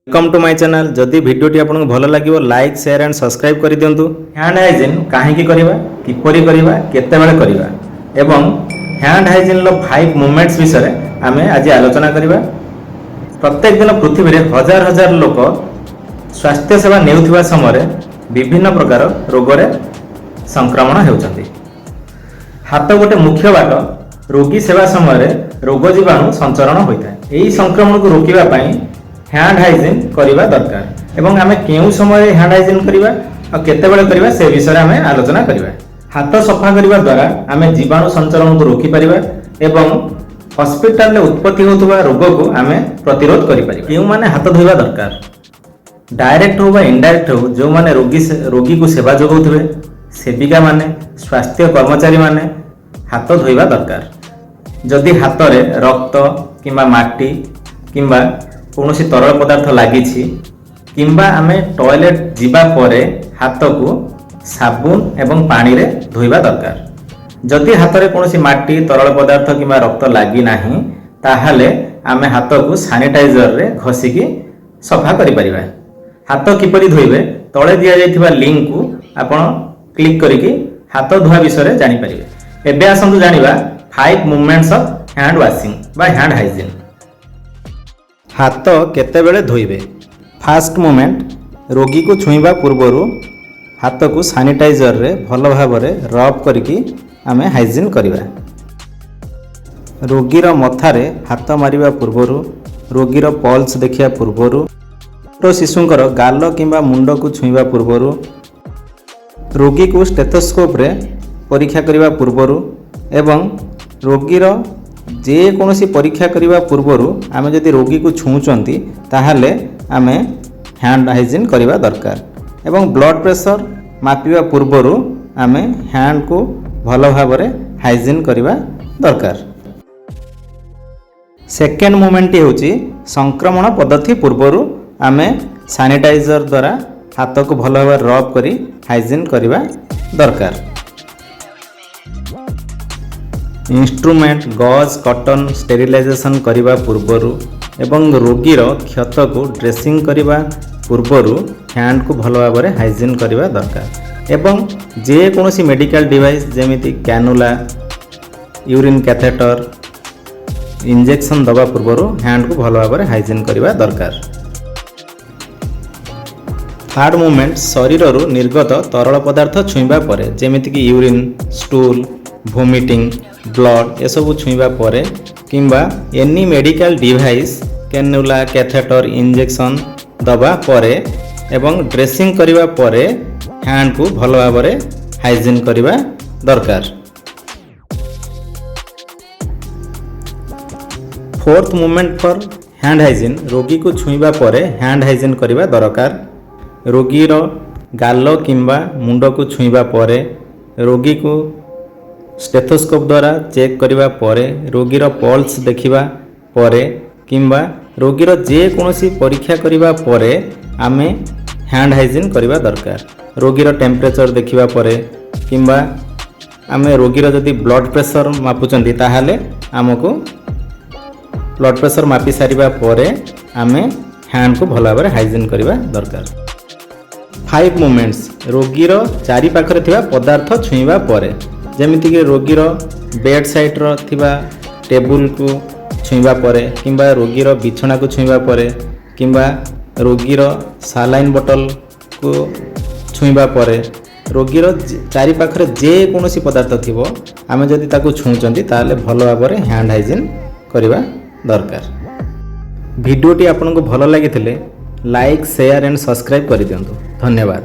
Welcome to my channel. ଯଦି ଭିଡ଼ିଓଟି ଆପଣଙ୍କୁ ଭଲ ଲାଗିବ, ଲାଇକ୍, ସେୟାର ଆଣ୍ଡ ସବସ୍କ୍ରାଇବ୍ କରିଦିଅନ୍ତୁ। ହ୍ୟାଣ୍ଡ ହାଇଜିନ୍ କାହିଁକି କରିବା, କିପରି କରିବା, କେତେବେଳେ କରିବା ଏବଂ ହ୍ୟାଣ୍ଡ ହାଇଜିନ୍ର ଫାଇଭ୍ ମୁଭମେଣ୍ଟସ୍ ବିଷୟରେ ଆମେ ଆଜି ଆଲୋଚନା କରିବା। ପ୍ରତ୍ୟେକ ଦିନ ପୃଥିବୀରେ ହଜାର ହଜାର ଲୋକ ସ୍ୱାସ୍ଥ୍ୟ ସେବା ନେଉଥିବା ସମୟରେ ବିଭିନ୍ନ ପ୍ରକାର ରୋଗରେ ସଂକ୍ରମଣ ହେଉଛନ୍ତି। ହାତ ଗୋଟେ ମୁଖ୍ୟ ବାଟ, ରୋଗୀ ସେବା ସମୟରେ ରୋଗ ଜୀବାଣୁ ସଞ୍ଚରଣ ହୋଇଥାଏ। ଏହି ସଂକ୍ରମଣକୁ ରୋକିବା ପାଇଁ ହ୍ୟାଣ୍ଡ ହାଇଜିନ୍ କରିବା ଦରକାର ଏବଂ ଆମେ କେଉଁ ସମୟରେ ହ୍ୟାଣ୍ଡ ହାଇଜିନ୍ କରିବା ଆଉ କେତେବେଳେ କରିବା, ସେ ବିଷୟରେ ଆମେ ଆଲୋଚନା କରିବା। ହାତ ସଫା କରିବା ଦ୍ୱାରା ଆମେ ଜୀବାଣୁ ସଞ୍ଚରଣକୁ ରୋକିପାରିବା ଏବଂ ହସ୍ପିଟାଲରେ ଉତ୍ପତ୍ତି ହେଉଥିବା ରୋଗକୁ ଆମେ ପ୍ରତିରୋଧ କରିପାରିବା। କେଉଁମାନେ ହାତ ଧୋଇବା ଦରକାର? ଡାଇରେକ୍ଟ ହେଉ ବା ଇନଡାଇରେକ୍ଟ ହେଉ, ଯେଉଁମାନେ ରୋଗୀକୁ ସେବା ଯୋଗାଉଥିବେ, ସେବିକାମାନେ, ସ୍ୱାସ୍ଥ୍ୟ କର୍ମଚାରୀମାନେ ହାତ ଧୋଇବା ଦରକାର। ଯଦି ହାତରେ ରକ୍ତ କିମ୍ବା ମାଟି କିମ୍ବା କୌଣସି ତରଳ ପଦାର୍ଥ ଲାଗିଛି କିମ୍ବା ଆମେ ଟଏଲେଟ୍ ଯିବା ପରେ ହାତକୁ ସାବୁନ ଏବଂ ପାଣିରେ ଧୋଇବା ଦରକାର। ଯଦି ହାତରେ କୌଣସି ମାଟି, ତରଳ ପଦାର୍ଥ କିମ୍ବା ରକ୍ତ ଲାଗିନାହିଁ, ତାହେଲେ ଆମେ ହାତକୁ ସାନିଟାଇଜରରେ ଘଷିକି ସଫା କରିପାରିବା। ହାତ କିପରି ଧୋଇବେ, ତଳେ ଦିଆଯାଇଥିବା ଲିଙ୍କକୁ ଆପଣ କ୍ଲିକ୍ କରିକି ହାତ ଧୁଆ ବିଷୟରେ ଜାଣିପାରିବେ। ଏବେ ଆସନ୍ତୁ ଜାଣିବା five movements of hand washing ବା ହ୍ୟାଣ୍ଡ ହାଇଜିନ୍। ହାତ କେତେବେଳେ ଧୋଇବେ? ଫାଷ୍ଟ ମୁଭମେଣ୍ଟ, ରୋଗୀକୁ ଛୁଇଁବା ପୂର୍ବରୁ ହାତକୁ ସାନିଟାଇଜରରେ ଭଲ ଭାବରେ ରବ୍ କରିକି ଆମେ ହାଇଜିନ୍ କରିବା। ରୋଗୀର ମଥାରେ ହାତ ମାରିବା ପୂର୍ବରୁ, ରୋଗୀର ପଲ୍ସ ଦେଖିବା ପୂର୍ବରୁ, ଛୋଟ ଶିଶୁଙ୍କର ଗାଲ କିମ୍ବା ମୁଣ୍ଡକୁ ଛୁଇଁବା ପୂର୍ବରୁ, ରୋଗୀକୁ ଷ୍ଟେଥୋସ୍କୋପରେ ପରୀକ୍ଷା କରିବା ପୂର୍ବରୁ ଏବଂ ରୋଗୀର ଯେକୌଣସି ପରୀକ୍ଷା କରିବା ପୂର୍ବରୁ ଆମେ ଯଦି ରୋଗୀକୁ ଛୁଉଁଛନ୍ତି, ତାହେଲେ ଆମେ ହ୍ୟାଣ୍ଡ ହାଇଜିନ୍ କରିବା ଦରକାର ଏବଂ ବ୍ଲଡ଼ ପ୍ରେସର ମାପିବା ପୂର୍ବରୁ ଆମେ ହ୍ୟାଣ୍ଡକୁ ଭଲ ଭାବରେ ହାଇଜିନ୍ କରିବା ଦରକାର। ସେକେଣ୍ଡ ମୁଭମେଣ୍ଟଟି ହେଉଛି, ସଂକ୍ରମଣ ପଦ୍ଧତି ପୂର୍ବରୁ ଆମେ ସାନିଟାଇଜର ଦ୍ୱାରା ହାତକୁ ଭଲ ଭାବରେ ରବ୍ କରି ହାଇଜିନ୍ କରିବା ଦରକାର। ଇନଷ୍ଟ୍ରୁମେଣ୍ଟ, ଗଜ୍, କଟନ୍ ଷ୍ଟେରିଲାଇଜେସନ୍ କରିବା ପୂର୍ବରୁ ଏବଂ ରୋଗୀର କ୍ଷତକୁ ଡ୍ରେସିଂ କରିବା ପୂର୍ବରୁ ହ୍ୟାଣ୍ଡକୁ ଭଲ ଭାବରେ ହାଇଜିନ୍ କରିବା ଦରକାର ଏବଂ ଯେକୌଣସି ମେଡ଼ିକାଲ ଡିଭାଇସ୍, ଯେମିତି କ୍ୟାନୁଲା, ୟୁରିନ୍ କ୍ୟାଥେଟର, ଇଞ୍ଜେକ୍ସନ୍ ଦେବା ପୂର୍ବରୁ ହ୍ୟାଣ୍ଡକୁ ଭଲ ଭାବରେ ହାଇଜିନ୍ କରିବା ଦରକାର। ଥାର୍ଡ଼ ମୁଭମେଣ୍ଟ, ଶରୀରରୁ ନିର୍ଗତ ତରଳ ପଦାର୍ଥ ଛୁଇଁବା ପରେ, ଯେମିତିକି ୟୁରିନ୍, ଷ୍ଟୁଲ୍, ଭୋମିଟିଂ, ବ୍ଲଡ଼ ଏସବୁ ଛୁଇଁବା ପରେ କିମ୍ବା any medical device, cannula, catheter, injection ଦେବା ପରେ ଏବଂ ଡ୍ରେସିଂ କରିବା ପରେ ହ୍ୟାଣ୍ଡକୁ ଭଲ ଭାବରେ ହାଇଜିନ୍ କରିବା ଦରକାର। Fourth movement for hand hygiene, ରୋଗୀକୁ ଛୁଇଁବା ପରେ ହ୍ୟାଣ୍ଡ ହାଇଜିନ୍ କରିବା ଦରକାର। ରୋଗୀର ଗାଲ କିମ୍ବା ମୁଣ୍ଡକୁ ଛୁଇଁବା ପରେ, ରୋଗୀକୁ ଷ୍ଟେଥୋସ୍କୋପ୍ ଦ୍ୱାରା ଚେକ୍ କରିବା ପରେ, ରୋଗୀର ପଲ୍ସ ଦେଖିବା ପରେ କିମ୍ବା ରୋଗୀର ଯେକୌଣସି ପରୀକ୍ଷା କରିବା ପରେ ଆମେ ହ୍ୟାଣ୍ଡ ହାଇଜିନ୍ କରିବା ଦରକାର। ରୋଗୀର ଟେମ୍ପରେଚର ଦେଖିବା ପରେ କିମ୍ବା ଆମେ ରୋଗୀର ଯଦି ବ୍ଲଡ଼ ପ୍ରେସର ମାପୁଛନ୍ତି, ତାହେଲେ ଆମକୁ ବ୍ଲଡ଼ ପ୍ରେସର ମାପି ସାରିବା ପରେ ଆମେ ହ୍ୟାଣ୍ଡକୁ ଭଲ ଭାବରେ ହାଇଜିନ୍ କରିବା ଦରକାର। ଫାଇଭ୍ ମୁଭମେଣ୍ଟସ୍, ରୋଗୀର ଚାରିପାଖରେ ଥିବା ପଦାର୍ଥ ଛୁଇଁବା ପରେ, ଯେମିତିକି ରୋଗୀର ବେଡ୍ ସାଇଡ଼୍ର ଥିବା ଟେବୁଲକୁ ଛୁଇଁବା ପରେ କିମ୍ବା ରୋଗୀର ବିଛଣାକୁ ଛୁଇଁବା ପରେ କିମ୍ବା ରୋଗୀର ସାଲାଇନ୍ ବଟଲକୁ ଛୁଇଁବା ପରେ, ରୋଗୀର ଚାରିପାଖରେ ଯେକୌଣସି ପଦାର୍ଥ ଥିବ, ଆମେ ଯଦି ତାକୁ ଛୁଉଁଛନ୍ତି, ତାହେଲେ ଭଲ ଭାବରେ ହ୍ୟାଣ୍ଡ ହାଇଜିନ୍ କରିବା ଦରକାର। ଭିଡ଼ିଓଟି ଆପଣଙ୍କୁ ଭଲ ଲାଗିଥିଲେ ଲାଇକ୍, ସେୟାର ଆଣ୍ଡ ସବସ୍କ୍ରାଇବ୍ କରିଦିଅନ୍ତୁ। ଧନ୍ୟବାଦ।